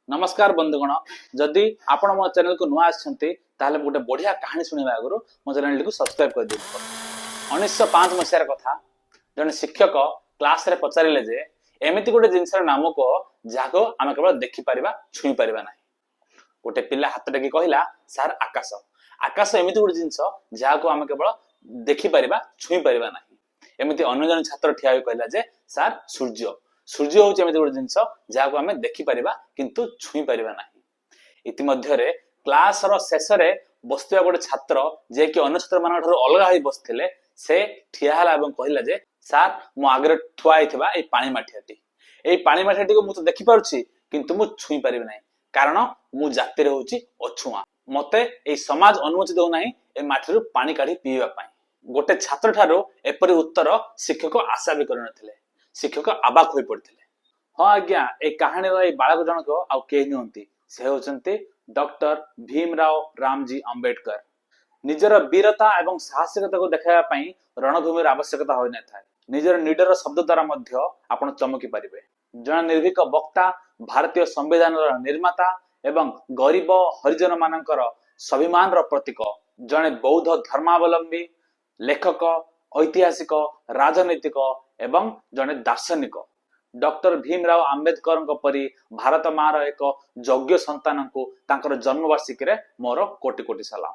ନମସ୍କାର ବନ୍ଧୁଗଣ, ଯଦି ଆପଣ ମୋ ଚ୍ୟାନେଲକୁ ନୂଆ ଆସିଛନ୍ତି, ତାହେଲେ ଗୋଟେ ବଢିଆ କାହାଣୀ ଶୁଣିବା ଆଗରୁ ମୋ ଚ୍ୟାନେଲଟିକୁ ସବସ୍କ୍ରାଇବ କରିଦିଅନ୍ତୁ ପ୍ରଥମେ। 1905 ମସିହାର କଥା। ଜଣେ ଶିକ୍ଷକ କ୍ଲାସରେ ପଚାରିଲେ ଯେ ଏମିତି ଗୋଟେ ଜିନିଷର ନାମ କୁହ, ଯାହାକୁ ଆମେ କେବଳ ଦେଖିପାରିବା, ଛୁଇଁ ପାରିବା ନାହିଁ। ଗୋଟେ ପିଲା ହାତ ଟେକି କହିଲା, "ସାର୍, ଆକାଶ। ଆକାଶ ଏମିତି ଗୋଟେ ଜିନିଷ ଯାହାକୁ ଆମେ କେବଳ ଦେଖିପାରିବା, ଛୁଇଁ ପାରିବା ନାହିଁ।" ଏମିତି ଅନ୍ୟ ଜଣେ ଛାତ୍ର ଠିଆ ହୋଇ କହିଲା ଯେ ସାର୍, ସୂର୍ଯ୍ୟ। ସୂର୍ଯ୍ୟ ହଉଛି ଏମିତି ଗୋଟେ ଜିନିଷ ଯାହାକୁ ଆମେ ଦେଖିପାରିବା କିନ୍ତୁ ଛୁଇଁ ପାରିବା ନାହିଁ। ଇତିମଧ୍ୟରେ କ୍ଲାସର ଶେଷରେ ବସିଥିବା ଗୋଟେ ଛାତ୍ର, ଯିଏକି ଅନ୍ୟ ଛାତ୍ରମାନଙ୍କ ଠାରୁ ଅଲଗା ହୋଇ ବସିଥିଲେ, ସେ ଠିଆ ହେଲା ଏବଂ କହିଲା ଯେ ସାର୍, ମୋ ଆଗରେ ଥୁଆ ହେଇଥିବା ଏଇ ପାଣି ମାଠିଆଟି, ଏଇ ପାଣି ମାଠିଆଟିକୁ ମୁଁ ତ ଦେଖିପାରୁଛି, କିନ୍ତୁ ମୁଁ ଛୁଇଁ ପାରିବି ନାହିଁ, କାରଣ ମୁଁ ଜାତିରେ ହଉଛି ଅଛୁଆଁ। ମତେ ଏଇ ସମାଜ ଅନୁମତି ଦଉନାହିଁ ଏ ମାଠିରୁ ପାଣି କାଢି ପିଇବା ପାଇଁ। ଗୋଟେ ଛାତ୍ର ଠାରୁ ଏପରି ଉତ୍ତର ଶିକ୍ଷକ ଆଶା ବି କରିନଥିଲେ। ଶିକ୍ଷକ ଆବାକ ହୋଇ ପଡିଥିଲେ। ହଁ ଆଜ୍ଞା, ଏଇ କାହାଣୀର ଏଇ ବାଳକ ଜଣକ ଆଉ କେହି ନୁହନ୍ତି, ସେ ହେଉଛନ୍ତି ଡକ୍ଟର ଭୀମରାଓ ରାମଜୀ ଆମ୍ବେଦକର। ନିଜର ବୀରତା ଏବଂ ସାହସିକତାକୁ ଦେଖାଇବା ପାଇଁ ରଣଭୂମିର ଆବଶ୍ୟକତା ହୋଇନଥାଏ। ନିଜର ନିଡର ଶବ୍ଦ ଦ୍ୱାରା ମଧ୍ୟ ଆପଣ ଚମକି ପାରିବେ। ଜଣେ ନିର୍ଭୀକ ବକ୍ତା, ଭାରତୀୟ ସମ୍ବିଧାନର ନିର୍ମାତା ଏବଂ ଗରିବ ହରିଜନ ମାନଙ୍କର ସ୍ୱାଭିମାନର ପ୍ରତୀକ, ଜଣେ ବୌଦ୍ଧ ଧର୍ମାବଲମ୍ବୀ, ଲେଖକ, ଐତିହାସିକ, ରାଜନୈତିକ ଏବଂ ଜଣେ ଦାର୍ଶନିକ ଡକ୍ଟର ଭୀମରାଓ ଆମ୍ବେଦକରଙ୍କ ପରି ଭାରତ ମାର ଏକ ଯୋଗ୍ୟ ସନ୍ତାନଙ୍କୁ ତାଙ୍କର ଜନ୍ମବାର୍ଷିକୀରେ ମୋର କୋଟି କୋଟି ସଲାମ।